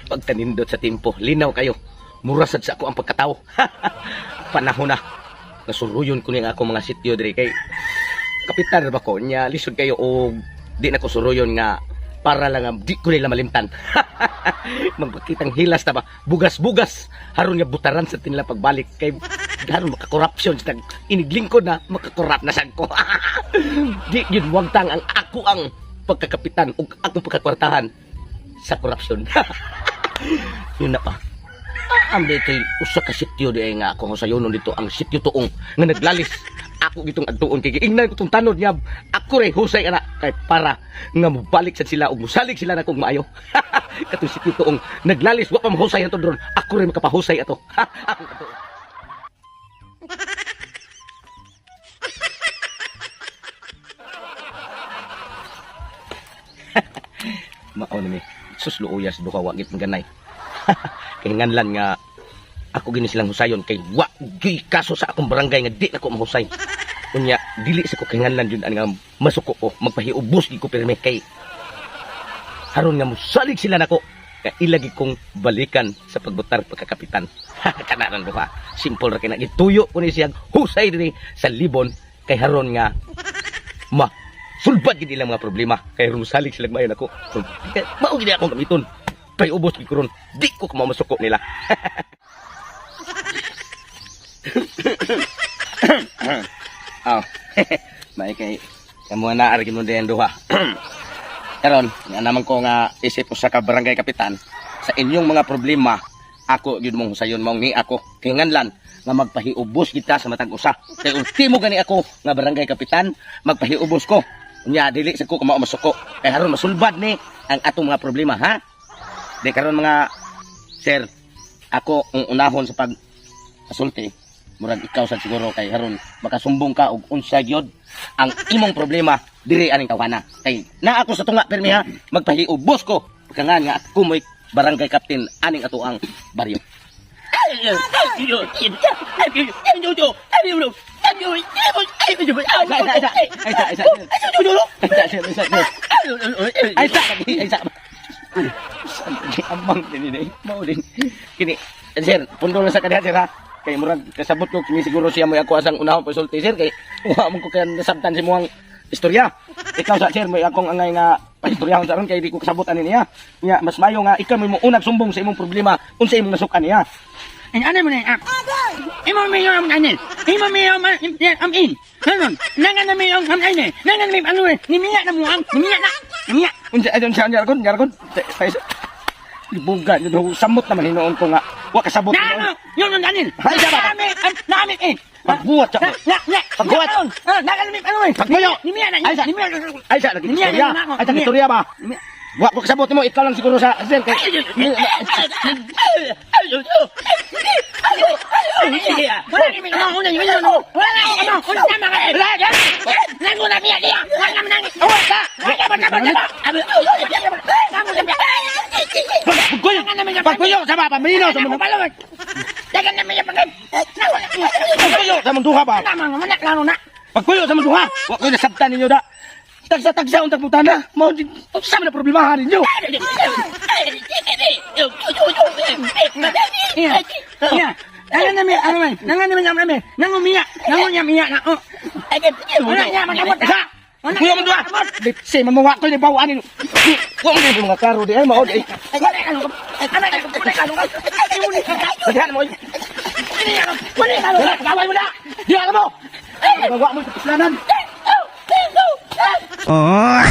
Pagkanindot sa timpo, linaw kayo. Mura sad sa ako ang pagkatao. Panahon na. Nasuruyon ko ning ako mga sityo diri kay kapitan ra ba ko nya lisod kayo og di na ko suruyon nga para lang nga di ko nila malimtan. Magpakitang hilas ta ba bugas-bugas haron nga butaran sa tinila pagbalik kay haron makakorupsyon sa iniglingkod na makakorap na sad ko. Di gyud wagtang ang ako ang pagkakapitan ug akong pagkakwartahan sa korupsyon. Yun na pa. Ang dito usa ka sityo di ay nga ako sayonon dito ang sityo tuong nga naglalis ako gitong adtuon kay giingnan ko tong tanod niya ako ray husay ana kay para nga mobalik sad sila ug mosalig sila na kog maayo. Katong sityo tuong naglalis wa pa mahusay ato dron, ako ray makapahusay ato. Akong adtuon. Mao ni mi sus luuyas duha wa gid ganay. Kay nganlan nga ako gini silang husayon kay wa gyud kaso sa akong barangay nga di nako mahusay. Unya dili sa ko kay nganlan jud nga masuko ko, magpahiubos gid ko pirmi kay haron nga mosalig sila nako kay ilagi kong balikan sa pagbutar pagkakapitan. Kanaran duha, simple ra kay na gituyo ko ni siyang husay dinhi sa libon kay haron nga ma sulbad gid ilang mga problema kay haron mosalig sila maayo nako. Mao gid akong gamiton. Kay ubos gid ko ron, di ko kamamasuko nila. Oh. May kay kamo na ari mo din duha. Karon, nga naman ko nga isip usa ka barangay kapitan sa inyong mga problema ako gyud mong sayon maong ni ako kay nganlan nga magpahiubos kita sa matag usa. Kay ultimo gani ako nga barangay kapitan, magpahiubos ko. Unya dili sa ko kamao masuko kay haron masulbad ni ang atong mga problema, ha? Di karon mga sir, ako ang unahon sa pag asulti. Murag ikaw sad siguro kay haron makasumbong ka og unsa gyud ang imong problema diri aning tawhana. Kay naa ako sa tunga pirmi ha, magpahiubos ko pagkangan nga ako mo'y barangay captain aning ato ang baryo. Amang kini mao din kini sir, pundo lang sa kaniya sir ha. Kay murag kasabot ko kini siguro siya mo'y ako asang unahon pasulti sir kay wa man ko kay nasabtan si muang istorya. Ikaw sa sir mo'y akong angay nga paistoryahon sa ron kay di ko kasabot ani niya. Nya mas mayo nga ikaw mo'y mounag sumbong sa imong problema unsa imong nasukan niya. Ang ano mo na ah. Imo mi yung am anil. Imo mi yung am in. Hanon. Nangan na mi yung am anil. Nangan mi ano eh. Nimiya na mo ang. Nimiya na. Nimiya. Unsa unsa unsa kon jargon. Ibuga nyo samot naman hinuon ko nga wa kasabot Na ano. Yun yung anil. Ay, sa ba? Nami am nami eh. Pagbuhat sa Na na na. Pagbuhat. Nangan mi ano eh. Pagbuyo. Nimiya na. Ay, sa- Nimiya. Ay sa lagi Nimiya istorya. na ako. Ay sa istorya ba? Nimiya. Wa ko kasabot nimo, ikaw lang siguro sa sir kay Wala kami ano una yun ano. Wala na ano. Wala na mga. Nangu na miya diya. Wala na nang. Wala. Wala ba ba ba. Pagkuyo. Pagkuyo sa ba pamino sa mga Dagan na miya pagay. Pagkuyo sa mong duha ba? Tama nga manak lalo na. Pagkuyo sa mong duha. Wa ko nasabtan ninyo da. Tagsa-tagsa untag mutana. Mao di unsa man ang problema ninyo? Iya. Iya. Nangan na miya ano man. Nangan na miya kami. Nangu miya. Nangu niya miya na. Oh. Wala niya makamot. Sa. Pagkuyo mong duha. Litsi man mo wa ko ni bawaan ninyo. Wa mo ni mga karo di ay mao di. Daghan mo. Gaway mo na. Di alam mo. Magawa mo sa kaslanan. Oh.